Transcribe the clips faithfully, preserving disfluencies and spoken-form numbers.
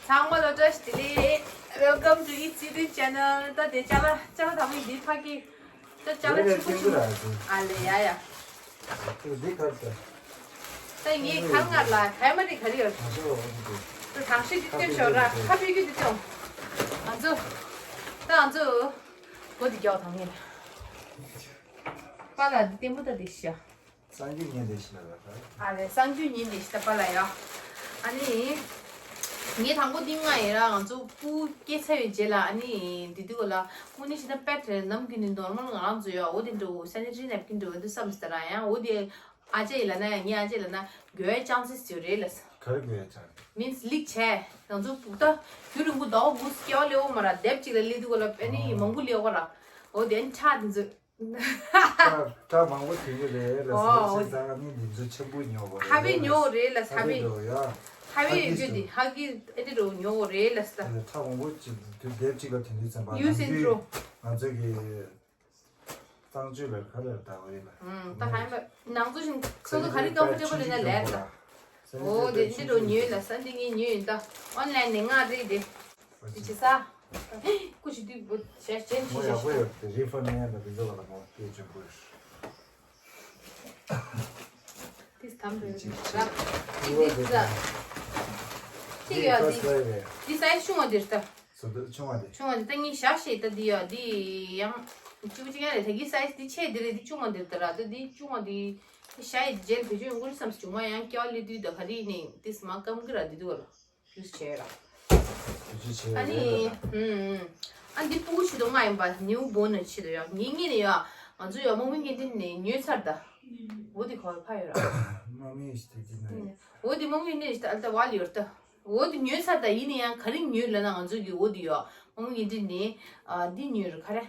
ཚང་མ་ལ་བཀྲ་ཤིས་བདེ་ལེགས། Welcome to Itsy Tube channel. ད་དེ་ཅ་ལག་ཅ་ལག་དང་པོ་འདི་ཕ་གི་ད་ཅ་ལག་ཆེན་པོ་ཆེན་པོ། ཨ་ལེ་ཡ་ཡ། འདི་གར་ད། ད་ངས་གར་ང་ལ་ག་མ་རེད་ག་རེ་ཡོད། ད་དང་ཤེས་འདི་སྟོན་ཤོག་ར་ཁ་ཕྱེ་རྒྱུ་འདི་སྟོན། ང་ཚོ་ད་ང་ཚོ་གོ་འདི་རྒྱག་དང་ངས་པ་ལ་འདི་ལྟད་མོ་ད་འདི་ཤ། གསར་འགྱུར་ཉན་བསྡད་ཤག་ལ་ད། ཨ་རེ་གསར་འགྱུར་ཉན་བསྡད་ཤག་ད་པ་ལ་ཡ། ཨ་ནི། ངས་དང་པོ་འདི་ང་ཡིན་ར་ང་ཚོ་སྤུ་སྐྱེས་ཚར་བའི་རྗེས་ལ་ཨ་ནི་འདི་དུས་ལ་དངོས་གནས་བྱས་ན་པད་རེད་ནམ་རྒྱུན་ནི་ནོར་མལ་ང་རང་ཚོ་ཡོད་འོ་དེ་འགྲོ་སེ་ནི་ཊ་རི་ནེབ་ཀིན་འགྲོ་འདི་བསམ་སྟེ་ར་ཡང་འོ་དེ་ཨ་ཅེ་ཡིན་ལ་ན་ཡང་ངའི་ཨ་ཅེ་ལ་ན་དགོས་ཡ་ཅང་སི་ཡོད་རེད་ལ། ག་རེ་དགོས་ཡ་ཅང་། མིན་སི་ལིག་བྱས་ང་ཚོ་སྤུ་ད་རྒྱུན་རིང་པོ་ཟླ་བ་དགུ་སྐྱེ་བ་ལེའོ་མ་ར་དེབ་ཅིག་ལ་སླེབས་དུས་ལ་ཨ་ནི་མང་པོ་ལེའོ་ར་འོ་དེ་ཨ་ནི་ཁྲག་འདི་ཚོ། ཁྲག་ཁྲག་མང་པོ་ཐོན་གྱི་རེད་ལ་ཨོ། སོ་སོའི་ས་ནི་འདི་ཚོ་ཆེན་པོ་ཉོ་བ་རེད། ཧ་པེ་ཉོ་རེད་ལ་ཧ་པེ་ཧ་པེ་ཉོ་ཡ། ཧ་པེ་ཡོད་རྒྱུ་འདི་ཧ་གི་ཨེ་འདི་རོ་ཉོ་རེད་ལ་ས། ཁྲག་མང་པོ་ཅིག་དུས་དེབ་ཅིག་ལ་ཐོན་དུས་ཙམ་པ་ཡུ་སིན་ཏྲོ། ང་ཚོ་གི་གཙང་སྤྱོད་ལ་ག་ལ་ད་བ་རེད་ལ། ད་ཧ་ཡ་ནང་ཚོ་བཞིན་སོ་སོ་ག་རེ་ཀམ་ཕོར་ཊེ་བལ་ཡིན་ན་ལས་ད། ཨོ་དེ་འདི་རོ་ཉོས་ལ་ས་འདི་ངས་ཉོས་ཡིན་ད་ཨོན་ལན་ནས་ང་རེད་དེ། དེ་ཅི་ས། ཀུ་ཤི་དུས་བུ་ཞེ་ཅན་ཆི་ཞེ་ཞེ། རི་ཕན་ནས་ཡང་ད་དེ་ཚོ་ལ་མོ་སྐད་ཆེན་པོ་ཡོད། དེ་དམ་རེད་ར། དེ་དེ་ས། ཅི་ཡོད་དེ། དེ་ས་ཡི་ཆུང་བ་དེ་རེད་ད། སོ་དེ་ཆུང་བ་དེ། ཆུང་བ་དེ་ད་ངས་ཞག་ཤེས་ད་དེ་ཡོད་དེ་ཡང་། གཅིག་པུ་གཅིག་ཡང་རེད་ད་གི་ས་ཡི་དེ་ཆེ་དེ་རེད་དེ་ཆུང་བ་དེ་རེད་ད་ར་ད་དེ་ཆུང་བ་དེ། དེ་ཞག་ཡི་དེ་རྗེས་ལ་བེད་སྤྱོད་འགུལ་བསམ་སུ་བྱུང་བ་ཡང་སྐྱེ་བ་སླེབས་དུས་ད་ག་རེ་ཡིན་ནའི་དེ་སུ་མ་སྐམ་གི་ར་དེ་དུ་བ་ལ། ཡུས་བྱས་ར། ཡུས་བྱས་ཨ་ནི། རེད་ད། ཨུམ་ཨུམ། ཨ་འདི་སྤུ་གུ་ཆུ་དོ་ང་ཡིན་པ་ནིའུ་བོར་ནི་ཆེད་དུ་ཡོད་ངེད་གཉིས་ནས་ཡོད། ང་ཚོ་ཡོད་དམག་མི་གཉིས་འདི་ནས་ཉོས་ཚར་ད། འོ་དེ་ག་བ་ཕ་ཡོད་ར། དམག་མི་ཞིག་དེ་འདི་ནས། འོ་དེ་དམག་མི་གཉིས་ད་ཨ་ད་བ་ལ་ཡོད་ད། འོ་དེ་ཉོས་ཚར་ད་ཡིན་ན་ཡང་ག་རེ་ཉོས་ལབ་ན་ང་ཚོ་གི་འོ་དེ་ཡོད་དམག་མི་གཉིས་འདི་ནས་ཨ་འདི་ཉོས་ར་ག་རེ།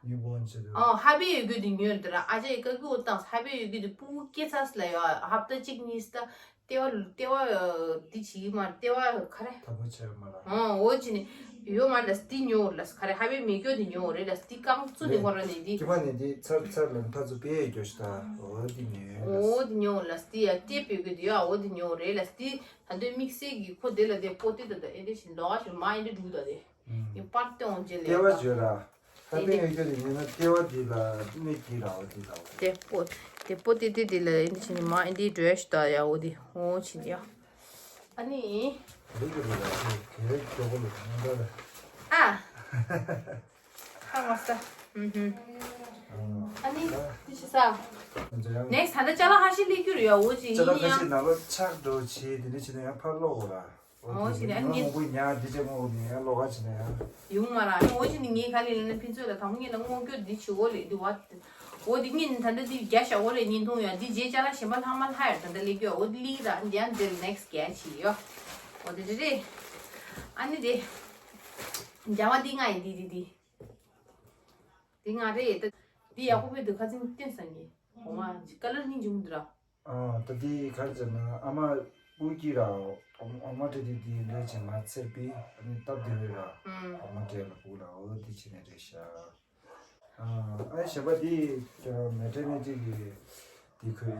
ཉོས་པོ་ཆེད་དུ། ཨ་ཧ་པེ་ཡོད་རྒྱུ་དེ་ཉོས་ར་ད་ར་ཨ་ཅག་གི་ཀ་ཀི་འོ་བཏང་ཧ་པེ་ཡོད་རྒྱུ་དེ་སྤུ་གུ་སྐྱེ་ཚར་ལ་ཡོད་ཧབ་ཏ་གཅིག་གཉིས་ད། ལྟེ་བ་ལྟེ་བ་འདི་བྱེད་ཀྱི་མ་རེད་ལྟེ་བ་ག་རེ། ཐབ་པ་ཆེ་བ་མ་རེད། ཨོ་འོ་ཅི་ནི་ཡོད་མ་རེད་ལ་འདི་ཉོ་རེད་ལ་ག་རེ་ཧ་པེ་མེ་སྒྱོགས་འདི་ཉོ་རེད་ལ་འདི་རྐང་བཙུགས་ནས་ངོ་ར་ནས་འདི། ཀྱི་མ་ནས་འདི་ཚར་ཚར་ལ་ཕ་ཚོ་པེ་སྒྱོ་ཤི་ད་འོ་འདི་ཉོ་རེད་ལ། འོ་འདི་ཉོ་རེད་ལ་འདི་ཡ་ལྟེ་བོད་གི་འདི་ཡ་འོ་འདི་ཉོ་རེད་ལ་འདི་ད་འདོད་དམིགས་བསལ་གི་ཁོ་དེ་ལ་དེ་པོ་ཏེ་ད་ད་ཨེ་འདྲ་ཞིག་ལོག་ཞིག་མ་ཨེ་འདྲ་འདུག་ད་དེ། ཡིན་པར་ཏེ་འོང་རྗེས་ལས་ལྟེ་བ་བརྗོད་ར། ད་ཏེ་ཡོད་རྒྱུ་དེ་ཉིན་ན་ལྟེ་བ་འདི་ལ་གནོད་ཀྱི་ར་བ་འདི་ལ། ཏེ་པོ་ཏེ་པོ་ཏེ་ཏེ་དེ་ལ་ཨེ་འདི་ཕྱིན་ནི་མ་ཨེ་འདི་འགྲོས་ཤི་ད་ཡ་འོ་དེ་འོ་ཕྱིན་ཡ། ཨ་ནི། རིག་གི་རེད་ལ་ཞེས་གལ་ལེགས་གྲོགས་པོ་ལ་ཐང་འདྲ་ལ། ཨ། ཧ་མ་ས། ཨ་ནི། ཏི་ཤི་ས། ནེགསི་ད་ལྟ་ཅ་ལག་ཧ་ཤི་ལི་ཀུ་རུ་ཡ་འོ་ཅི་ཅ་ཡིན་ལག་ཡ། ཁ་ཤས་ནང་ལ་ཆག་འགྲོ་ཆེ་དེ་འདྲ་བྱས་ན་ཡང་ཕར་ལོག་གོ་ར། འོ་ཞིག་ནས་ཨ་ངས་མང་པོ་ཉག་འདི་ཅེ་མང་པོ་ནས་ཡང་ལོག་ག་བྱས་ན་ཡང་། ཡོང་མ་ར་ཨ་ནི་འོ་ཞིག་ནས་ངས་ག་ལེ་ལ་ན་ཕན་ཚུན་ལ་དང་པོ་ངས་ལ་སྔོ་སྐྱོ་འདི་བྱེད་འོ་ལེ་འདི་བ། འོ་འདི་ངས་ནི་ད་ལྟ་འདི་རྒྱ་ཞག་འོ་ལེ་ཉིན་ཐུང་ཡང་འདི་རྗེས་ཅ་ལག་གཞན་པ་ལྷག་མ་ལྷག་ཡོད་ད་ལྟ་ལེ་སྐྱོ་འོ་འདི་ལི་ར་འདི་ཡང་འདིར་ནེགསི་རྒྱ་བྱེད་ཡོ། འོ་འདི་རེ་རེ། ཨ་ནི་རེ། རྒྱ་མ་འདི་ང་ཡིན་འདི་འདི་འདི། འདི་ང་རེ་ད། འདི་ཡག་པོ་བོད་དུ་ཁ་ཚིག་སྟོན་ས་ངས་འོ་མ་ཁ་ལར་གཉིས་འཇུག་འདི་ར། ཨ་ད་འདི་ག་རེ་ཟེར་ན་ཨ་མ་དབུ་སྐྱིད་ར་ཨ་མ་ཏྲེ་འདི་འདི་འདྲ་བྱས་མ་ཚེར་པི་ཨ་ནི་སྟབས་བདེ་བའི་ར་ཨ་མ་ཏྲེ་ལ་བུ་ལ་འོ་འདི་བྱས་ནས་རེད་ཤག་ཨ་ཨ་གཞན་པ་འདི་མེ་ཏྲེ་ནེ་ཏི་གི་འདི་ཁོའི་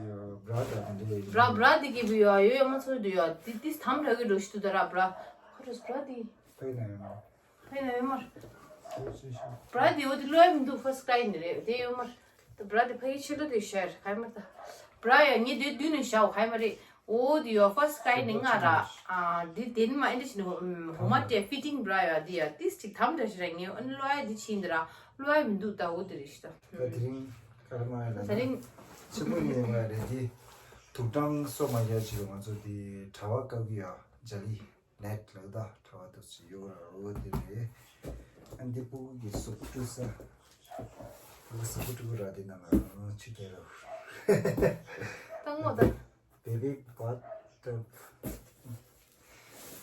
བྲ་དང་འདི་འདྲ་ཡིན། བྲ་བྲ་འདི་གི་བུ་ཡ་ཡོད་ཡ་མ་ཚོར་འདུག་ཡ་འདི་འདི་དམ་དྲག་གི་འགྲོ་ཤི་འདུག་ད་ར་བྲ་ཁ་རུ་བྲ་འདི་ཕ་ཡི་ན་ཡོད་མ། ཕ་ཡི་ན་ཡོད་མ། བྲ་འདི་འོ་འདི་ལོ་ཡ་མི་འདུག་ཧྥ་སི་ཀ་ཡི་ནི་རེད་དེ་ཡོད་མ། ད་བྲ་འདི་ཕ་ཡི་ཆེ་ལོ་དེ་ཤར་ག་ཡི་མ་ད། བྲ་ཡ་ངས་དེ་བདུན་ནས་བཞག་ག་ཡི་མ་རེད། འོ་དེ་ཡོད་ཧྥ་སི་ཀ་ཡི་ནི་ང་ར་ཨ་འདི་དེ་ནི་མ་ཨེ་འདྲ་ཞིག་འདུག་འོ་མ་དེ་ཕི་ཊིང་བྲ་ཡ་འདི་ཡ་ཏིས་ཅིག་དམ་དྲག་ཤི་ར་ངས་ཨ་ནི་ལོ་ཡ་འདི་ཕྱིན་འདི་ར་ལོ་ཡ་མི་འདུག་ད་འོ་དེ་རེད་ཤི་ད། ད་དེ་རིང་ཀརྨ་ཡ་ལ་ད་རིང་ཆེན་པོ་ཉེ་བ་རེད་དེ། དུག་སྦྲང་སོ་མ་རྒྱག་ཆེད་ང་ཚོ་དེ་དྲ་བ་བཀག་གི་ཡ་ཇ་ལི་ནེཊ་ལག་ད་དྲ་བ་དུ་ཅི་ཡོ་ར་འོ་དེ་རེད། ཨ་འདི་སྤུ་གུ་གི་གཟུགས་བཀྲུ་ས། སྤུ་གུ་གཟུགས་བཀྲུ་གི་ར་དེ་ནང་ལ་ཆུ་རྒྱག་ར། ད་ངོ་ད། བེ་བི་བཱ་ཐི་བྷ།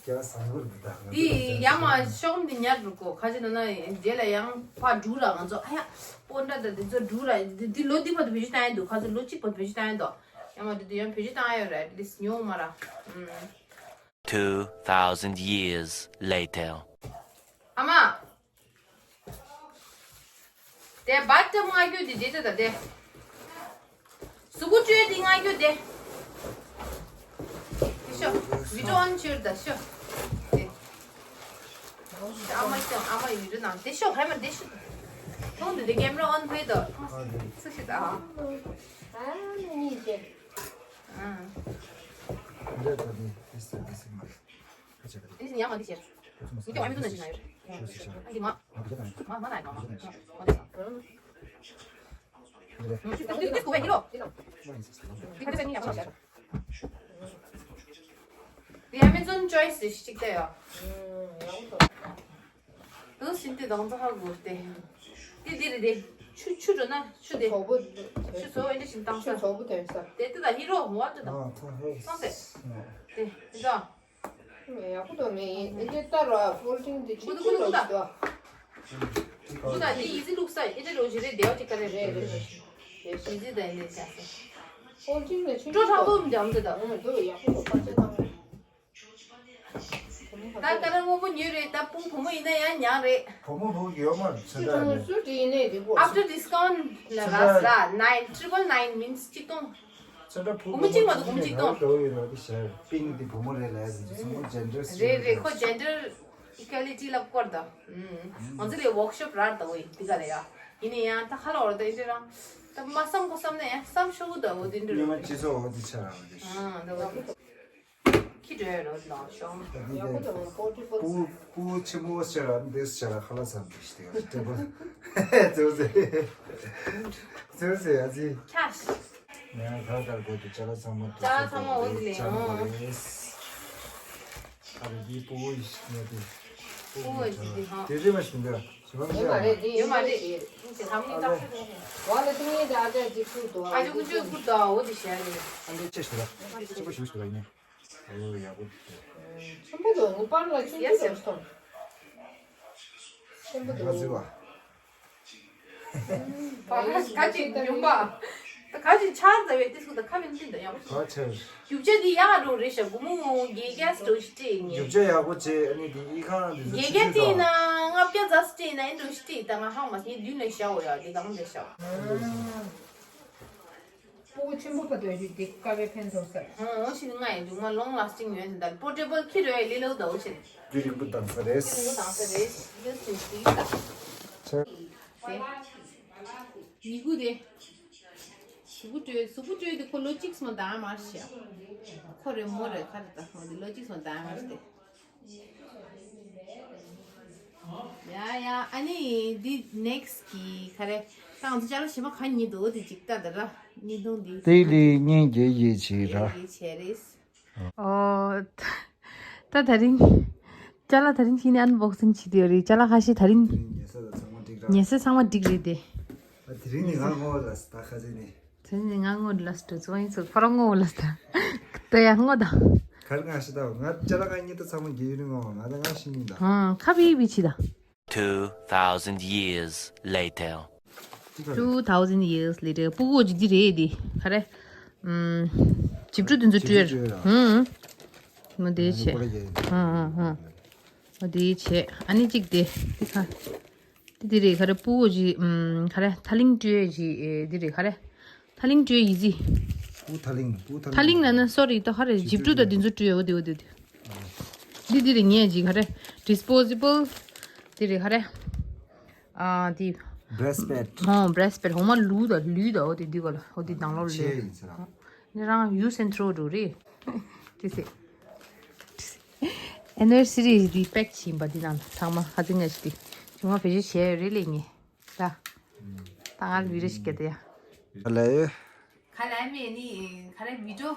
རྒྱ་སང་གུར་མི་འདུག་འདི་ཡ་མ་ཤོག་འདི་ཉར་རུ་གོ་ཁ་ཅིག་ན་ན་རྗེས་ལ་ཡང་ཕ་འབྲུ་ར་ང་ཚོ་ཨ་ཡ་པོ་འདྲ་ད་འདི་ཚོ་འབྲུ་ར་འདི་འདི་ལོ་འདི་བར་དུ་བེད་སྤྱོད་བཏང་ཡ་འདུག་ཁ་ཚོ་ལོ་གཅིག་བར་དུ་བེད་སྤྱོད་བཏང་ཡ་འདུག་ཡ་མ་འདི་འདི་ཡང་བེད་སྤྱོད་བཏང་ཡ་ཡོད་ར་ཨེ་ཊི་ལིསི་ཊི་ཉོ་མ་ར། ཨུམ། Two thousand years later. ཨ་མ། དེ་བཱ་ཐི་བྷ་ལྔ་རྒྱུ་དེ་དེ་ད་དེ། གཟུགས་པོ་བཅོས་དེ་ལྔ་རྒྱུ་དེ། དེ་ཤོ། བི་ཏོན་ཆུར་ད་ཤོ། དེ། མ་ཀྱང་ཨ་མ་ཡིན་འདྲ་ནང་དེ་ཤོག་ཧེ་མ་དེ་ཤོག་མཐོང་དུ་དེ་ཀེམ་ར་ཨོན་བྷེ་དོ། སུ་ཤི་ད། ཨ་ནི་ཅེ། ཨ། འདྲ་ད་དེ་དེ་སེ་དེ་སེ་མ། ཁ་ཆེ་ག་དེ། དེ་ཡང་མ་དེ་ཤེར། མི་ཀྱང་ཨ་མི་དུ་ན་ཤི་ན་ཡོད། ཤོ་སི་ཤ། ཨ་འདི་མ། མ་བུ་ད་ག་ནི། མ་མ་ན་ཡོད་མ་མ། མ་དེ་ས། འདི་འདི་འདི་གོ་བའི་ཧི་རོ། འདི་ཁ་ཆེ་ནི་ཡང་མ་ཤེར། དེ་Amazon choice་ཞིག་ཅིག་ལྟ་ཡོད། དུ་ཟིན་ཏེ་དང་ཚ་ཧ་གོ་སྟེ། དེ་དེ་རེད་དེ། ཆུ་ཆུ་འགྲོ་ན་ཆུ་དེ། ཆུ་ཚོ་བོ་དེ། ཆུ་ཚོ་བོ་འདི་བཞིན་བཏང་ས། ཆུ་ཚོ་བོ་དེ་ས། དེ་དེ་ད་ཧི་རོ་ཝ་ཏི་དང་། ཨ་ཐ་ཧེ། སོང་སྟེ། དེ་དེ་ད། ཡག་པོ་དོ་མེད་ཡིན་ཨེ་ཅེ་ལྟ་ར་ཕོལ་ཏིང་དེ་ཆུ་ཆུ་རོ་ཞིག་དོ། དེ་ད་དེ་ཡི་ཟི་ལུག་ས་ཨེ་ཅེ་རོ་ཞིག་རེད་དེ་བ་ཅིག་ག་རེ་རེད་རེད། ཡི་ཟི་ད་ཡིན་ཆ་ས། ཕོལ་ཏིང་ལ་ཆུ་ཆུ་དོ། ཀྲོ་ཁྲག་པོ་མི་འདམ་དེ་ད། ཨ་མ་དོ་ཡག་པོ་དོ་པ་ཆ་དང་། ད་ཀ་ར་དངོས་པོ་ཉོས་རེད། ད་སྤུ་བུ་མོ་ཡིན་ན་ཡང་ཉག་རེད། བུ་མོ་བུ་གི་ཡོད་མ་རེད། ཚོན་ཁྲ་ནི། སུ་དེ་ཡིན་ནས་དེ་གོ། After discount་ལ་ར་ས་nine triple nine means གཅིག་སྟོང་། ཚོན་ཁྲ་བུ་བུ་མོ་གཅིག་མ་གཏོགས་བུ་མོ་གཅིག་སྟོང་། འགྲོ་ཡོད་ནོ་དེ་ཤར་པིང་དེ་བུ་མོ་རེད་ལ་ཡ་ཚོན་མོ་gender རེད་རེད། ཁོ་gender equality་ལབ་སྐོར་དང་། ང་ཚོ་ལས་workshop་ར་ད་འོ་ཡིན་དེ་ག་རེད་ཡ། ཡིན་ནས་ཡང་ད་ཁ་ལ་འོར་ད་ཡིན་དེ་རང་ད་མ་བསམ་གོ་བསམ་ན་ཡང་བསམ་ཤོག་གུ་ད་འོ་དེ་འདྲ་ཉི་མ་རེད། སྤྱི་ཚོགས་འོ་དེ་ཆ་ར་འོ་དེ་ཤར། ཨང་ད་འོ་དེ། ཁྱི་འདྲ་རོ་ལ་ཤོང་། ད་འདི་ཡག་པོ་དང་པོ་ཏི་པོ། སྤུ་སྤུ་ཆེན་པོ་ཤར་འདི་ཤར་ཁ་ལ་ཚང་འདི་ཤི་དེ་ཀ་ཏེ་པོ། ཙོ་ཙེ། ཙོ་ཙེ་ཨ་ཙི། ཁྱ་ཤི། ངས་ཁ་ཁར་གོ་དུ་ཅ་ལག་ཚང་མ་ཅ་ལག་ཚང་མ་འོ་དེ་ལས་ཅ་ལག་ཨང་རེད། ཨ་རེ་འདི་སྤུ་བོ་ཡི་ཤི་ནས་དེ། སྤུ་བོ་ཡི་ཤི་དེ་ཧང་། དེ་རེད་མ་ཤི་འདི་ལ་ཞི་བ་མི་ཤ། ཡོད་མ་རེད་དེ་ཡོད་མ་རེད། ཨ་ལེ། བ་ལ་ཏིང་ཡེ་དེ་ཨ་ཅག་ཅིག་ཁུར་དོ། ཨ་ཅག་ཀུན་སྤྱོད་ཁུར་དོ་འོ་དེ་ཤར་རེད། ཨ་ལེ་ཅེ་ཤི་ལ་ཅེ་པོ་ཤི་ཤི་ལ་ཡིན་ནས། ཨོ་ཡག་པོ་འདུག་ཆེན་པོ་འདུག་ངོ་པར་ལ་ཆུང་ཆུང་རེད་སྟོང་། ཆེན་པོ་འདུག་ང་ཟི་བ། ད་ག་ཅིག་ཉུང་པ། ད་ག་ཅིག་ཆར་ཟ་བའི་ཏི་སུ་ད་ཁ་མིན་ཏི་ད་ཡག་པོ། ག་ཆར། རྒྱུ་ཆ་འདི་ཡག་འགྲོ་རེད་ཤག་སྒོར་མོ་བརྒྱད་བརྒྱ་འགྲོ་ཞིག་སྤྲད་ངས། རྒྱུ་ཆ་ཡག་པོ་བྱས་ཨ་ནི་འདི་ཨི་ཁང་འདི་ཚོ་བརྒྱད་བརྒྱ་སྤྲད་ན་ལྔ་བརྒྱ་ཙམ་སྤྲད་ན་ཨེ་འགྲོ་ཞིག་སྤྲད་ད་ང་ཧང་མ་ཤེས་མདུན་ལ་བཞག་འོ་ཡ་འདི་གང་ལ་བཞག་སྤུ་གུ་ཆེན་པོ་བར་དུ་ཡོད་རྒྱུ་དེ་དཀའ་བའི་ཕན་ཐོགས་ས། ཨོ་ཤི་ང་ཡི་མཇུག་མ་long lasting་ཡོད་ཟིན་ད་portable་ཁྱི་རོའི་ལི་ལོ་ད་འོ་ཤི། རྒྱུ་རིང་པོ་བཏང་ས་རེད། རྒྱུ་རིང་པོ་བཏང་ས་རེད། ལི་སི་ཏིང་སི་ད། ཆ། ཡི་གུ་དེ། གཟུགས་པོ་སྤྲོད་གཟུགས་པོ་སྤྲོད་དེ་ཁོ་ལོ་གཅིག་སོང་ད་མར་ཤི། ཁོ་རེ་མོ་རེ་ཁ་རེ་ད་ཁོ་དེ་ལོ་གཅིག་སོང་ད་མར་ཤི་དེ། ཡ་ཡ་ཨ་ནི་འདི་next་གི་ཁ་རེ་ད་ང་ཚོ་ཅ་ལག་གཞན་པ་ག་རྙེད་འདུག་འོ་དེ་ཅིག་ལྟ་ད་ར་བརྙན་ཐུང་འདི་དེ་ལས་བརྙན་རྒྱས་རྒྱས་བྱེད་ར། རྒྱས་བྱེད་རེད། ཨོ། ད་ད་རིང་ཅ་ལག་ད་རིང་ཕྱིན་ནས་unboxing་བྱེད་དུ་ཡོད་རེད། ཅ་ལག་ཁ་ཤས་ད་རིང་ཉེ་ས་ལ་ཚང་མ་འགྲིག་ར། ཉེ་ས་ཚང་མ་འགྲིག་རེད་དེ། ད་དེ་རིང་ནི་ང་ངོ་ལ་ད་ཁ་ཟེ་ནི། དེ་ནི་ང་ངོ་ལ་སྤྲོ་ཚོ་ཡིན་ཚོ་ཁོ་རང་ངོ་ལ་ད། ད་ཡ་ངོ་ད། གར་ང་ཤི་ད་ང་ཅ་ལག་ང་གཉིས་ད་ཚང་མ་རྒྱལ་ཡུལ་ངོ་ང་ད་ང་ཤི་ནི་ད། ཧང་ཁ་བི་བི་ཆི་ད། Two thousand years later. Two thousand years later. སྤུ་གུ་ཅི་འདི་རེད་འདི། ག་རེ། ཨམ། ཇིབ་ཀྲུ་འདི་ཚོ་བྲུས་ར། ཧུང་། མོ་དེ་བྱས། ཧུང་ཧུང་ཧུང་། མོ་དེ་བྱས། ཨ་ནི་གཅིག་དེ། འདི་ཁ། འདི་འདི་རེད་ག་རེ་སྤུ་གུ་ཅི། ཨམ། ག་རེ་ཐ་ལིང་བྲུས་ཅི། འདི་རེད་ག་རེ། ཐ་ལིང་བྲུས་ཡི་ཟི། སྤུ་ཐ་ལིང་སྤུ་ཐ་ཐ་ལིང་ལ་ན་sorry་ད་ག་རེ་ཇིབ་ཀྲུ་ད་འདི་ཚོ་བྲུས་འོ་དེ་འོ་དེ་འོ་དེ། འདི་འདི་རེད་ངས་ཅི་ག་རེ། disposable། འདི་རེད་ག་རེ། ཨ་འདི། breastplate། ཧོ་breastplate་ཧོ་མ་ལུས་ད་ལུས་ད་འོ་དེ་འདི་ག་ལ་འོ་དེ་དང་ལོ་ལས། ཆེ་ཡིན་ཟེར་ར། ནི་རང་use and throw་འགྲོ་རེད། དེ་སེ། anniversary་འདི་pack་བྱིན་པ་འདི་ནང་ཚང་མ་ཧ་ཙི་ངས་ཅི་དེ། ཇུ་མ་བེད་སྤྱོད་བྱས་ཡོད་རེད་ལས་ངས། ད། ད་ང་ལ་video་ཞིག་སྐྱེལ་ཏེ་ཡ། ཨ་ལས། ག་ལ་མེད་ནི་ག་རེ་video།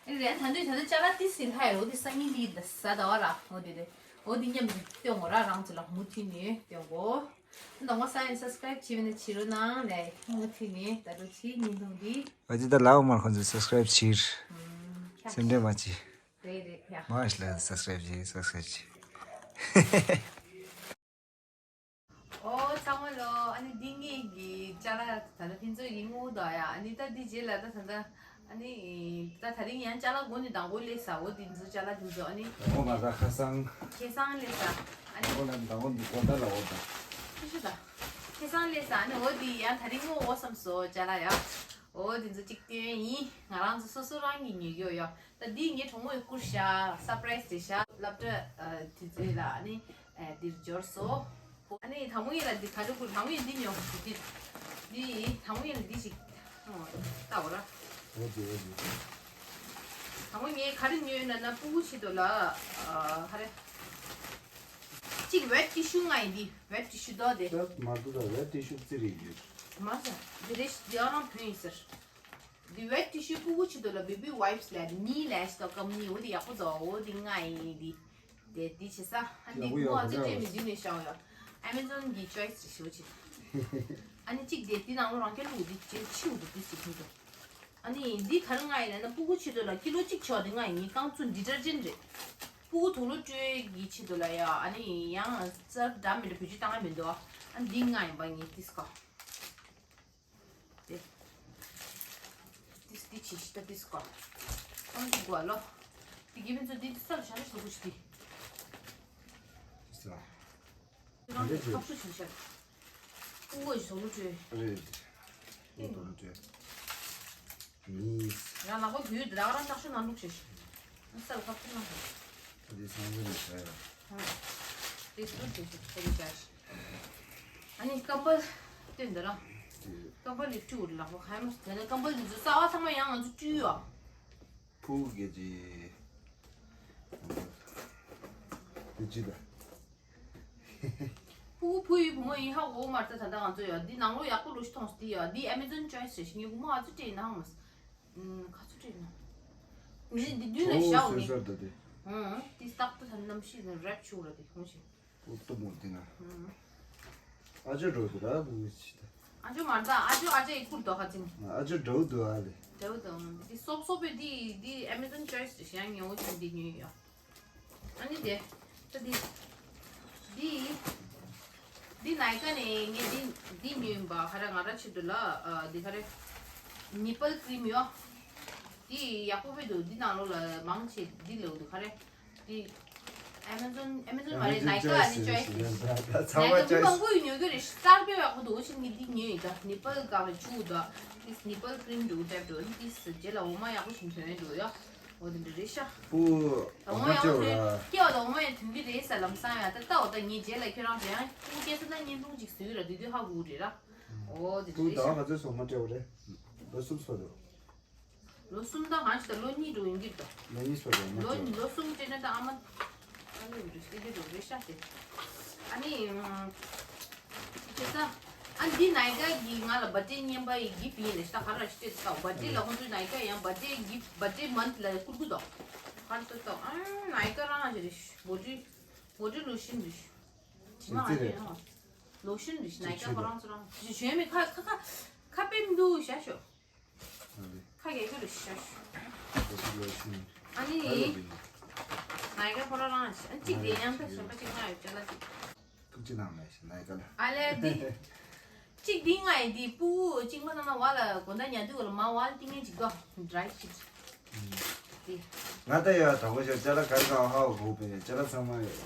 ཨེ་རེད་ད་འདོད་ད་འདོད་ཅ་ལག་ཏི་སི་ལྷ་ཡོད་འོ་དེ་སང་ཉིན་འདི་ཟ་ད་བ་ར་འོ་དེ་རེད། འོ་དེ་མཉམ་དུ་སྟོན་གོ་ར་རང་ཚོ་ལ་མུ་མཐུད་ནས་སྟོན་གོ། ད་ངོ་ས་ཡིན་subscribe་བྱེད་མི་ནི་བྱེད་རོགས་གནང་ལས་མུ་མཐུད་ནས་ད་འགྲོ་ཆེ་ཉིན་ཐུང་འདི། ཨ་ཅི་ད་ལའོ་མར་ཁོང་ཚོ་subscribe་བྱེད། སེམས་ཁྲལ་མ་བྱེད། རེད་རེད་ཡ། མ་ཤི་ལ་subscribe་བྱེད་subscribe་བྱེད། ཨོ་ཚང་མ་ལོ། ཨ་ནི་འདི་ངེད་ཀྱི་ཅ་ལག་ད་ལྟ་ཕན་ཚུན་ཡིན་ངོ་ད་ཡ། ཨ་ནི་ད་འདི་རྗེས་ལ་ད་ད་ད་ཨ་ནི་ད་ད་རིང་ཡང་ཅ་ལག་སྒོ་ནས་དང་པོ་སླེབས་ས་འོ་འདི་ཚོ་ཅ་ལག་འདི་ཚོ་ཨ་ནི། དང་པོ་ང་ད་ཁ་སང་། ཁེ་སང་སླེབས་ས་ཨ་ནི། འོ་ན་དང་པོ་འདི་གོ་ད་ལ་འོ་ད། ཤི་ཤི་ད། ཁེ་སང་སླེབས་ས་ཨ་ནི་འོ་འདི་ཡང་ད་རིང་ངོ་འོ་བསམ་སོ་ཅ་ལག་ཡ། འོ་དེ་ཚོ་གཅིག་སྟོན་ཡིན། ང་རང་ཚོ་སོ་སོ་རང་གིས་ཉོས་ཀྱི་ཡོད། ད་འདི་ངའི་གྲོགས་མོས་བསྐུར་ཤག་སར་པ་རའི་སི་རེད་ཤག་སློབ་གྲྭ་ཨ་དེ་ཚོའི་ལ་ཨ་ནི་ཨ་འདིར་འབྱོར་སོང་། ཨ་ནི་དང་པོ་ཡིན་ལ་འདི་ག་རེ་བསྐུར། དང་པོ་ཡིན་འདི་ཉོ། འདི་འདི་དང་པོ་ཡིན་ལ་འདི་ཞིག་ཨོ་ལྟ་བ་ར། འོ་དེ་འོ་དེ། དང་པོ་ངས་ག་རེ་ཉོས་ཡོད་ན་ན་སྤུ་གུ་ཆེད་དུ་ལ་ཨ་ག་རེ། གཅིག་ཝེཊ་ཊི་ཤུ་ང་ཡིན་འདི་ཝེཊ་ཊི་ཤུ་དོ་དེ། ད་མ་འདུག་ད་ཝེཊ་ཊི་ཤུ་རྩི་རེད་ཡོད། མ་ཟ། འདི་རེད་འདི་ཨ་རང་བུ་ཡིན་ཟེར། འདི་ཝེཊ་ཊི་ཤུ་སྤུ་གུ་ཆེད་དུ་ལ་བེ་བི་ཝའིབས་ལས་འདི་གཉིས་ལས་ཤི་དོ་སྐམ་གཉིས། འོ་འདི་ཡག་པོ་དོ། འོ་འདི་ང་ཡིན་འདི། དེ་འདི་བྱེད་ས་ཨ་འདི་ཡག་པོ་ཡག་པོ་ངོ་ཨ་ཙི་ཡག་པོ་སྤྲད་མི་འདི་ནས་ཤའོ་ཡ། ཨ་མེ་ཛོན་གི་ཅོའི་སི་རེད་ཤོ་ཆེ། ཨ་ནི་གཅིག་དེ་འདི་ནང་ལོ་རང་སྐྱོན་ལུགས་འདི་ཅེ་ཆིའུ་འདུག་འདི་སི་ཁུང་དུ། ཨ་ནི་འདི་ག་རེ་ང་ཡིན་ན་སྤུ་གུ་ཆེད་དུ་ལ་ཀི་ལོ་གཅིག་ཆོག་འདི་ང་ཡིན། རྐང་བཙུགས་ཌི་ཊར་ཇེན་རེད། སྤུ་གུ་དུག་ལོག་སྤྲོད་ཀྱི་ཆེད་དུ་ལ་ཡ། ཨ་ནི་ཡང་རྩར་འདྲ་མི་འདྲ་བེད་སྤྱོད་བཏང་ཡ་མི་འདུག་ཨ་འདི་ང་ཡིན་པ་ངའི་ཏིས་ཀ། དེ་ཏིས་ཏི་ཆི་ཤི་ཏ་ཏིས་ཀ། ཨ་འདི་གོ་ལོ། དེ་གི་མི་ཚོ་འདི་ས་ལ་ཤ་ཤ་ཟོ་གུ་ཤི་ཏི། ཏིས་ལ། རང་གི་ཁ་ཕྱོགས་ཕྱིན་ཤག་ཨུ་ཝེ་ཞོ་ལུ་ཅོས། རེད། ཨུ་དོ་ལུ་ཅོས། མིས། ཡང་ནག་པོ་བུད་རག་རང་ནག་ཤོ་ནང་འདུག་ཤེས། ཨ་སལ་ཁ་ཕྱོགས་ནང་འདུག་ཨ་དེ་སང་ཉིན་ནས་བྱས་ཡོད། ཨ་དེ་ཚོ་ལུ་ཅོས་ཤེས་ཁ་ལི་ཅར། ཨ་ནི་སྐམ་པ་སྟོན་འདི་རང་། དེ། སྐམ་པ་ལི་ཅུ་ལག་པ་ཧའི་མ་དེ་ནས་སྐམ་པ་ལི་ཚོ་རྩ་བ་ཚང་མ་ཡང་ང་ཚོ་བཀྲུས་ཡོད། ཕུ་གེ་ཅི། དེ་ཅི་ད། ཕུ་གུ་ཕུ་ཡི་བུ་མོ་ཡིན་ཧ་གོ་མ་རེད། ད་ད་ང་ཚོ་ཡ་འདི་ནང་ལོགས་ཡག་པོ་ལོ་ཤི་མཐོང་སྟེ་ཡ་འདི་ཨ་མེ་ཛོན་ཅོའི་སི་རེད་ཤི། ངའི་བུ་མོ་ཨ་ཚོ་སྤྲད་ན་ཧང་མ་སི། ཨུམ་ག་ཚོད་སྤྲད་ན། ངས་འདི་མདུན་ལ་བཞག་ནས། ཨུམ་འདི་རྟག་ཏུ་ད་གནམ་གཤིས་ནས་རེབ་ཆུ་ར་དེ་ཧོང་ཞིག་ཨུ་ཏུ་མོ་དེ་ན། ཨུམ། ཨ་ཅོ་འགྲོ་དུ་ར་བུ་ཆི་ད། ཨ་ཅོ་མ་རེད་ད། ཨ་ཅོ་ཨ་ཅེ་ཡི་ཁུར་དོ་ཁ་ཚིང་། ཨ་ཅོ་འགྲོ་དུ་ཨ་ལེ། འགྲོ་དུ་འདི་སོབ་སོབ་པའི་འདི་འདི་ཨ་མེ་ཛོན་ཅོའི་སི་རེད་ཤི། ཡང་ངས་འོ་ཅིག་འདི་ཉོས་ཡོད། ཨ་ནི་དེ། ད་དེ། དེ། དེ་ནའི་ཀ་ནས་ངས་དེ་དེ་ཉོས་ཡིན་པ། ཧ་ར་ང་ར་ཆེད་དུ་ལ་ཨ་དེ་ག་རེ། ནི་པལ་ཀི་རིམ་ཡོད། དེ་ཡག་པོ་བེད་འདུག་དེ་ནང་ལོགས་ལ་མང་ཆེ་དེ་ལ་འདུག་ག་རེ། དེ། ཨ་མེ་ཛོན་ཨ་མེ་ཛོན་མ་རེད། ནའི་ཀ་ཨ་ནི་ཅོའི་སི་རེད། ད་ཚང་མ་ནའི་ཀ་མི་མང་པོ་ཡིས་ཉོ་གི་རེད། གསར་པའི་ཡག་པོ་འདུག་ཕྱིན་གི་དེ་ཉོས་ཡིན། ད་ནི་པལ་ག་རེ་ཆུ་ད། དེ་ནི་པལ་ཀི་རིམ་འདུག་ཏེབ་འདུག་དེ་རྗེས་ལ་འོ་མ་ཡག་པོ་ཞིག་ཐོན་འདུག་ཡ། འོ་དེ་འདྲ་རེད་ཤག་པུ། འོ་མ་ཡག་པོ་ཐོན། སྐྱེ་བ་དང་འོ་མ་ཡང་ཐོན་གྱི་རེད་ཟེར་ལམ་སང་ཡ། ད་ལྟ་འོ་ད་ངའི་རྗེས་ལ་ཁྱོད་རང་ཚོ་ཡང་སྐུ་སྐྱེ་ས་ན་བརྙན་ཐུང་ཅིག་བཟོས་ར། དེ་དུས་ཧ་གོ་རེད་ར། འོ་དེ་པུ་འདྲ་ད་རེད་ཤག་ག་ཚོད་སོང་མ་སྤྲད་པ་རེད། ལོ་གསུམ་སོ་རེད། ལོ་གསུམ་ད་གང་ཞིག་ད་ལོ་གཉིས་འགྲོ་ཡིན་གྱི་རེད་ད། ལོ་གཉིས་སོ་རེད་མ་ལོ་སྤྲད། ལོ་གསུམ་སྤྲད་ན་ད་ཨ་མ། ཨ་ནི་འདྲ་ཞིག་དེ་འགྲོ་རེད་ཤག་དེ། ཨ་ནི། ཅི་ཟེར། ཨ་འདི་ནའི་ཀ་གིས་ང་ལ་བར་ཐི་ཌེ་བརྙན་པར་ཡི་གིཕ་ཊི་ཡིན་ལ་ཤི་ད་ག་ར་ཤི་ཏེ་ད་བར་ཐི་ཌེ་ལ་ཁོང་ཚོའི་ནའི་ཀ་ཡང་བར་ཐི་ཌེ་གིཕ་ཊི་བར་ཐི་ཌེ་མན་ཐི་ལ་བསྐུར་གི་འདུག་ག་རེ་ཟེར་ད་ཨ་ནའི་ཀ་རང་ཞིག་རེད། བོ་ཌི་བོ་ཌི་ལོ་ཤན་རེད། དྲི་མ་ང་ཚོ་ཡང་ལོ་ཤན་རེད། ནའི་ཀ་ཁོ་རང་ཚོ་རང་ཞིག་ཞོན་མེད་ཁ་ཁ་ཁ་ཁ་པེམ་འདུག་ཤ་ཤོ། ཨ་ནི། ཁ་རྒྱག་རྒྱུ་རེད་ཤ་ཤོ། ཨ་ནི། ནའི་ཀ་ཁོ་རང་རང་ཞིག་ཨ་གཅིག་དེ་ཡང་ད་གཞན་པ་གཅིག་ང་ཡོད་ཅ་ལག་གཅིག་ཐུགས་རྗེ་གནང་མེད་ཤི་ནའི་ཀ་ལ། ཨ་ལས་འདི། གཅིག་འདི་ང་ཡི་འདི་སྤུ་གུ་གཅིག་མ་བཏང་ན་བ་ལ་དགོང་དག་ཉལ་དུས་ལ་མ་བ་ལ་ཏིང་ངེ་ཅིག་དོ་ཌི་རའི་ཤིཊ། འདི། ང་ད་ཡ་དང་པོ་ཞག་ཅ་ལག་ག་རེ་གང་ཧ་གོ་བས། ཅ་ལག་ཚང་མ་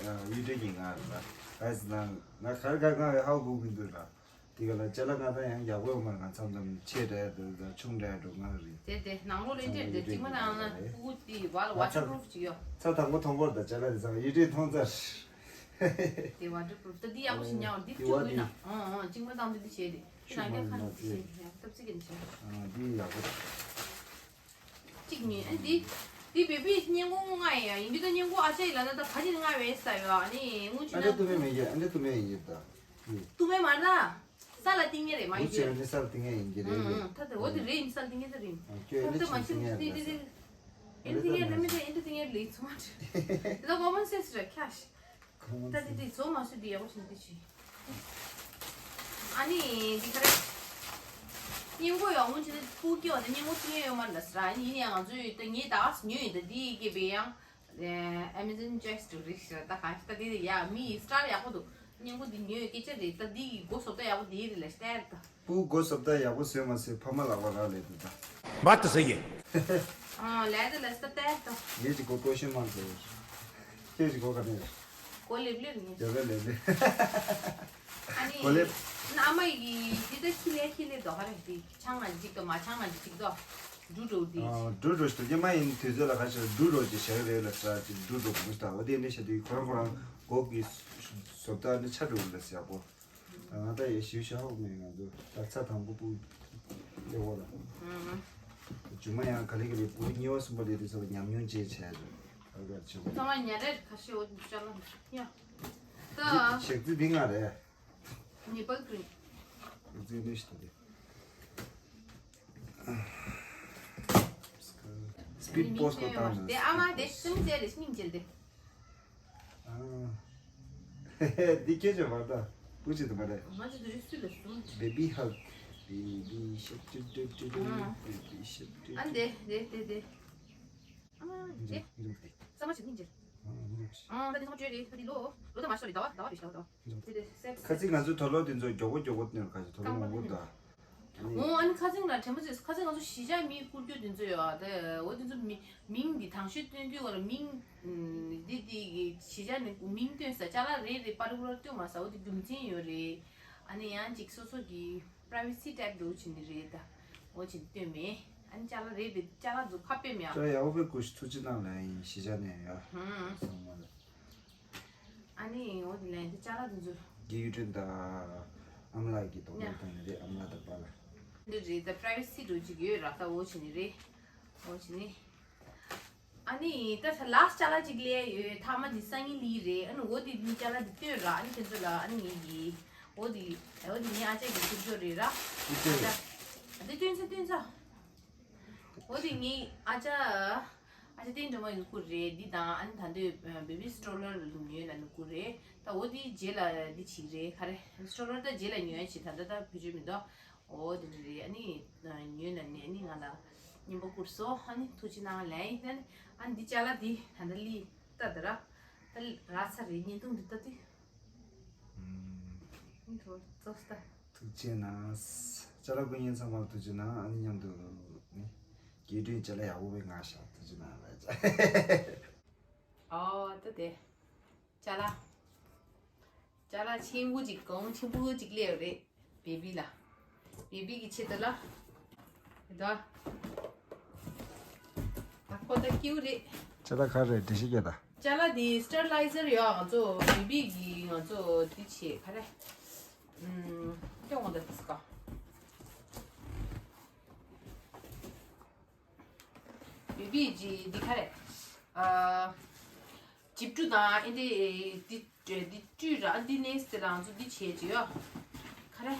ཡུ་ཊི་གི་ང་རེད་ལ། ག་རེ་ཟེར་ན་ང་ག་རེ་ག་རེ་གང་ཡོད་ཧ་གོ་གི་འདུག་ལ། དེ་ག་ལ་ཅ་ལག་ང་ད་ཡང་ཡག་པོ་ཡོད་མ་རེད། ང་མཚམས་མཚམས་ཆེ་དྲགས་འདུག་ད་ཆུང་དྲགས་འདུག་ང་རེད། དེ་དེ་ནང་ལོགས་ལེན་ཅེར་དེ་གཅིག་མ་བཏང་ན་སྤུ་གུ་དེ་བ་ལ་ཝ་ཊར་པུ་རུབ་ཅིག་ཡོད། ཚ་དང་པོ་མཐོང་བར་ད་ཅ་ལག་དེ་ཚང་ཡུ་ཊི་མཐོང་ཚར། དེ་ཝ་ཊར་པུ་རུབ་ད་འདི་ཡག་པོ་ཞིག་ཉར་བ་འདི་བཅུག་དགོས་ན། ཨང་ཨང་གཅིག་མ་བཏང་དུས་འདི་བྱས་ཏེ། ཤུགས་མ་ཡིན་ན་ཅི། ཡག་སྟབས་ཚིག་གི་འདི་བྱས། ཨ་འདི་ཡག་པོ། གཅིག་ཉོས། ཨ་འདི། འདི་བེ་བི་སྙན་གོང་ལྔ་ཡ་ཡིན་གྱི་ད་སྙན་གོང་ཨ་ཅག་ཡིན་ལ་ན་ད་ཕ་ཆེ་ལྔ་བས་ས་ཡོད། ཨ་ནི་སྔོན་ཆད་ཨ་འདྲ་ན་ཏུ་མེ་མེ་ཡིན་གྱི། ཨ་འདྲ་ཏུ་མེ་ཡིན་གྱི་ད། ཏུ་མེ་མ་རེད་ད། ས་ལ་ཏིང་ངེ་རེད་མ་ཡིན་གྱི། ཨ་འདྲ་ས་ལ་ཏིང་ངེ་ཡིན་གྱི་རེད། ཨུ་ཨུ་ད་དེ་འོ་དེ་རེད་ཡིན། ས་ལ་ཏིང་ངེ་ད་རེད། ཨ་ཁྱོད་ཨ་འདྲ་ས་ལ་ཏིང་ངེ་རེད། ཨ་འདྲ་ཏིང་ངེ་རེད་མི་འདྲ། ཨ་འདྲ་ཏིང་ངེ་ལེགས་ཚོ་མ་འདྲ། དེ་ད་ཀོ་མོན་སེན་སི་རེད་ཁྱ་ཤི། ད་དེ་དེ་བཟོ་མ་སུ་དེ་ཡག་པོ་བྱུང་དེ་ཆི། ཨ་ནི་འདི་ག་རེ། སྙན་གོ་ཡག་མོ་བྱས་ཏེ་སྤུ་གུ་སྐྱེ་བ་དང་སྙན་གོ་ཐུག་ཡས་ཡོད་མ་རེད་ལ་ཟེར། ཨ་ནི་ཡིན་ཡང་ང་ཚོས་ད་ངས་ད་ག་སེ་ཉོས་ཡིན། ད་འདི་སྐྱེས་པའི་ཡང་ཨེ་མེ་ཛོན་ཅོའི་སི་འགྲོ་རེད་ཟེར། ད་ག་ད་དེ་ཡ་མི་ཡི་སི་ཊལ་ཡག་པོ་འདུག་སྙན་གོ་འདི་ཉོས་སྐད་ཆ་རེད། ད་འདི་གི་མགོ་བཟོ་ལྟ་ཡག་པོ་འདི་རེད་ལ་ཤི་ད་ད། སྤུ་གུ་མགོ་བཟོ་ལྟ་ཡག་པོ་བཟོས་མ་བཟོས་ཕ་མ་ལག་པ་རག་ལས་འདུག་ད། མ་ད་ཟེར་གི། ཨ་ལས་ད་ལས་ད་ལྟ་ད། ངས་ཅིག་གོ་ཀོ་ཤེན་མང་ཟེར། ཁྱེད་ཅིག་གོ་ག་ནས། གོ་ལེབ་ལེབ་ནི། རྒྱ་གར་ལེབ་ལེབ། ཨ་ནི། གོ་ལེབ། ཨ་མ་ཡི་འདི་ད་ཁྱི་ལེ་ཁྱི་ལེ་དོ་ཧ་རེ་འདི་ཆང་ང་འཇིག་དོ་མ་ཆང་ང་འཇིག་དོ། འབྲུ་འགྲོ་འདི། ཨ། འབྲུ་འགྲོ་ཞིག་ཏུ་ཉི་མ་ཡིན་དུས་ཚོད་ལ་ཁ་ཤས་འབྲུ་འགྲོ་ཅེས་བྱ་གི་རེད་ལ་ས་ཅིག་འབྲུ་འགྲོ་གོང་ཞིག་དང་འོ་དེ་འདྲ་བྱ་དུས་ཁོ་རང་ཁོ་རང་མགོ་གི་བཟོ་ལྟ་ནི་ཆ་འགྲོ་ལ་ཟེར་གོ། ང་ད་ཡེ་ཤུ་ཤ་ཧོག་མེད་ང་ཚོ་ད་ཚ་དང་པོ་སྤུ་ལེ་འོ་ལ། ཨུམ། ཇུ་མ་ཡང་ག་ལེ་ག་ལེ་སྤུ་གཉིས་པ་གསུམ་པ་ལེ་དེ་ཚོ་ལ་ཉམས་མྱོང་བཅས་བྱས་ཡོད། ཨ་གར་ཆེ་བོ། ཚང་མ་ཉ་རེད་ཁ་ཤས་འོ་ཅ་ལ་ཡ། ད། ཞག་རྩི་འདི་ང་རེད། ཉི་པ་ཀུན། ཞག་རྩི་འདི་ཞིག་ད་དེ། སི་པིཌ་པོ་སི་ཊི་བཏང་ནས། དེ་ཨ་མ་དེ་སུམ་བརྩེགས་རེད་སྙིང་རྗེ་དེ། ཨ། འདི་སྐད་ཆ་བར་ད་སྤུ་ཅི་དུ་མ་རེད། ང་ཚོ་དུ་རིགས་སུ་ལ་སུམ། བེ་བི་ཧག་བེ་བི་ཤབ་ཏུ་ཏུ་ཏུ་ཏུ། ཨ། བེ་བི་ཤབ་ཏུ་ཏུ། ཨ་འདི་འདི་འདི་འདི། ཨ་འདི། འདི་འདི། ས་མ་ཆུ་སྙིང་རྗེ། ཨ་འདི་འདི། ཨ་ད་འདི་ཚང་མ་བརྗོད་རེད་ད་འདི་ལོ། ལོ་ད་མ་ཤོར་རེད་ཟླ་བ་ཟླ་བ་རེད་ཟླ་བ་ཟླ་བ། འདི་འདི་སེབ་ཁ་སང་ང་ཚོ་དོ་ལོ་འདི་ཚོ་མགྱོགས་པོ་མགྱོགས་པོ་ནས་ཁ་ཅིག་དོ་ལོ་མང་པོ་འདུག་ཨ། འོ་ཨ་ནི་ཁ་སང་ལ་དྲན་པ་ཚོས་ཁ་སང་ང་ཚོ་གཞིས་ཆགས་མི་བསྐུར་རྒྱུ་དེ་ཚོ་ཡོད་ཨ། དེ་འོ་དེ་ཚོ་མི་མིང་འདི་དང་ཤོས་སྟོན་དུས་འོ་ལ་མིང་འདི་འདི་གི་གཞིས་ཆགས་ནས་མིང་སྟོན་ས་ཅ་ལག་རེད་རེད་པར་པར་སྟོན་མ་ས་འོ་དེ་རྒྱུ་མཚན་ཡོད་རེད། ཨ་ནི་ཡང་ཅིག་སོ་སོ་གི་པ་རའི་ཝེ་སི་ཊའིབ་འདྲ་བོ་བྱས་ནས་རེད་ད། འོ་བྱས་ནས་སྟོན་མེད། ཨ་ནི་ཅ་ལག་རེད་རེད་ཅ་ལག་འདུག་ཁ་དཔེ་མེད་ཨ། ཅ་ཡག་པོ་དཔེ་བཀོད་ཤིག་ཐུགས་རྗེ་གནང་ལ་ཡིན་གཞིས་ཆགས་ནས་ཡ། ཧུམ། ཚང་མ་ལ། ཨ་ནི་འོ་དེ་ལན་དེ་ཅ་ལག་དེ་ཚོ། རྒྱལ་ཡུལ་ཁྲོན་དང་ཨ་མ་ལགས་ཀྱི་དོགས་པ་ཡ། བཏང་ནི་རེད་ཨ་མ་ལགས་དང་པཱ་ལགས། འདི་རེད་ད་པ་རའི་ཝེ་སི་འགྲོ་གཅིག་ཡོད་ར་ད་འོ་བྱས་ནི་རེད། འོ་བྱས་ནི། ཨ་ནི་ད་ལཱ་སི་ཊི་ཅ་ལག་གཅིག་ལས་ཡོད་ཐ་མ་འདི་སང་ཉིན་ལི་རེད་ཨ་ནི་འོ་དེ་ནི་ཅ་ལག་འདི་སྟོན་ར་ཨ་ནི་དེ་ཚོ་ལ་ཨ་ནི་ངེད་ཀྱི་འོ་དེ་འོ་དེ་ངའི་ཨ་ཅག་གི་ཐུགས་སྤྲོ་རེད་ར། འདི་སྟོན་ཨ་ཅག་འདི་སྟོན་ཚ་སྟོན་ཚ། འོ་དེ་ངའི་ཨ་ཅག་ཨ་ཅག་བསྟན་སྒྲོལ་མ་ཡི་སྐུ་རེད་འདི་དང་ཨ་ནི་ད་འདོད་བེ་བི་སི་ཊོ་ལར་ལ་ཉོས་ལ་ནི་སྐུ་རེད་ད་འོ་དེ་རྗེས་ལ་འདི་བྱེད་རེད་ག་རེ་སི་ཊོ་ལར་ད་རྗེས་ལ་ཉོས་བྱེད་ད་ད་ད་བེད་སྤྱོད་མི་འདུག་འོ་དེ་འདྲ་རེད་ཨ་ནི་ཉོས་ལ་ནི་ཨ་ནི་ང་ལ་སྙན་པོ་བསྐུར་སོང་ཨ་ནི་ཐུགས་རྗེ་གནང་ལན་ཨ་ནི་ཨ་ནི་འདི་ཅ་ལག་འདི་ད་ད་ལི་ད་ད་ར་ད་ར་ཚ་རེད་བརྙན་ཐུང་འདི་ད་དུས་ཨ་ནི་ཐུགས་རྗེ་གནང་། ཅ་ལག་སྐུ་ཉིད་ཚང་མར་ཐུགས་རྗེ་གནང་ཨ་ནི་མཉམ་དུ་ནི། རྒྱས་སྤྲོས་ཅ་ལག་ཡག་པོ་བས་ང་ཞག་ཐུགས་རྗེ་གནང་ལ། ཨོ་ད་དེ། ཅ་ལག་ཅ་ལག་ཆེན་པོ་ཅིག་གོང་ཆེན་པོ་ཅིག་སླེབས་རེད། བེ་བི་ལ། བེ་བི་གི་ཆེད་དུ་ལ། ད། ད་ཁོ་ད་ཀིའུ་རེད། ཅ་ལག་ག་རེ་འགྲེལ་བཤད་རྒྱག་ད། ཅ་ལག་འདི་སི་ཊེ་རི་ལའི་ཛར་ཡོད་ང་ཚོ་བེ་བི་གི་ང་ཚོ་འདི་བྱེད་ག་རེ། ཨུམ། ཀྱང་འོང་ད་དིས་ཀ་བེ་བི་ཇི་འདི་ག་རེ། ཨ། ཇིབ་ཀྲུ་དང་ཨེ་འདི་འདི་འདི་བཀྲུས་ར་འདི་ནས་དེ་རང་ཚོ་འདི་བྱས་ཀྱི་ཡོད། ག་རེ།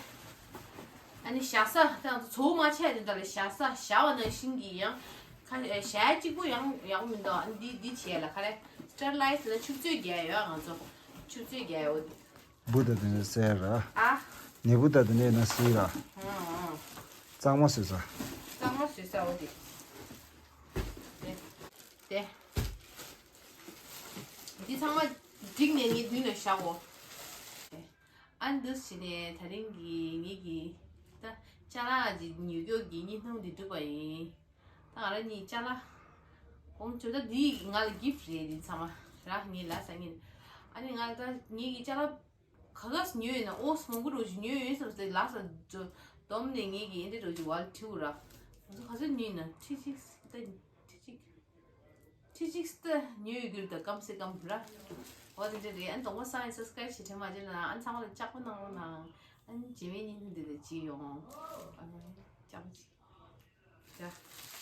ཨ་ནི་ཞ་ས་དེ་རང་ཚོ་ཚོ་མ་ཆད་དེ་འདྲ་ལ་ཞ་ས་ཞ་བ་ནང་བཞིན་གྱི་ཡང་ཁ་ཞ་གཅིག་པོ་ཡང་ཡག་པོ་མི་འདུག་ཨ་ནི་འདི་འདི་བྱས་ལ་ག་རེ། སི་ཊེ་རི་ལའི་ཛར་ལ་ཆུ་ཚོད་བརྒྱད་ཡོད་ང་ཚོ་ཆུ་ཚོད་བརྒྱད་ཡོད། འབུ་དང་དེ་ནས་བསད་ར། ཨ། ནས་འབུ་དང་དེ་ནས་ན་སིལ་ར། ཨང་ཨང་། གཙང་མ་བཟོས་ས། གཙང་མ་བཟོས་ས་འོ་དེ། དེ། དེ། འདི་ཚང་མ་བསྒྲིགས་ནས་ངའི་མདུན་ལ་བཞག་གོ། ཨ་འདི་བྱས་ནས་ད་རིང་གི་ངེད་ཀྱི་ད་ཅ་ལག་ཅིག་ཉོ་རྒྱུ་གི་བརྙན་ཐུང་འདི་གྲུབ་པ་ཡིན། ད་ང་རང་གཉིས་ཅ་ལག་གོང་ཆོད་ད་འདི་ང་ལ་གིཕ་ཊི་རེད་འདི་ཚང་མ་ར་ངའི་ལ་ས་ངེད་ཨ་ནི་ང་ལ་ད་ངེད་ཀྱི་ཅ་ལག་ག་ག་སེ་ཉོས་ཡོད་ན་ཨོ་སི་མང་པོ་རུ་ཞིག་ཉོས་ཡོད་བསམ་སྟེ་ལ་ས་ཛོ་སྡོམ་ནས་ངེད་ཀྱི་ཨེ་འདྲ་རུ་ཞིག་ཝལ་ཊི་ར། ང་ཚོ་ག་ཚོད་ཉོས་ན་ཁྲི་གཅིག་ད་ཁྲི་གཅིག་ཁྲི་གཅིག་ད་ཉོས་ཡོད་རྒྱུ་ད་ཀམ་སེ་ཀམ་ར། འོ་དེ་འདྲ་རེད་ཨ་ནི་གདོང་པ་སང་ཡི་སབ་སི་ཀ་རེབ་བྱེད་དྲན་མ་བརྗེད་ན་ཨ་ནི་ཚང་མ་ལ་ལྕགས་པོ་གནང་རོགས་གནང་ཨ་ནི་རྗེས་མའི་བརྙན་ཐུང་འདི་ལ་བྱེད་ཡོང་ཨ་ནི་ལྕགས་པོ་བྱེད། ཡ།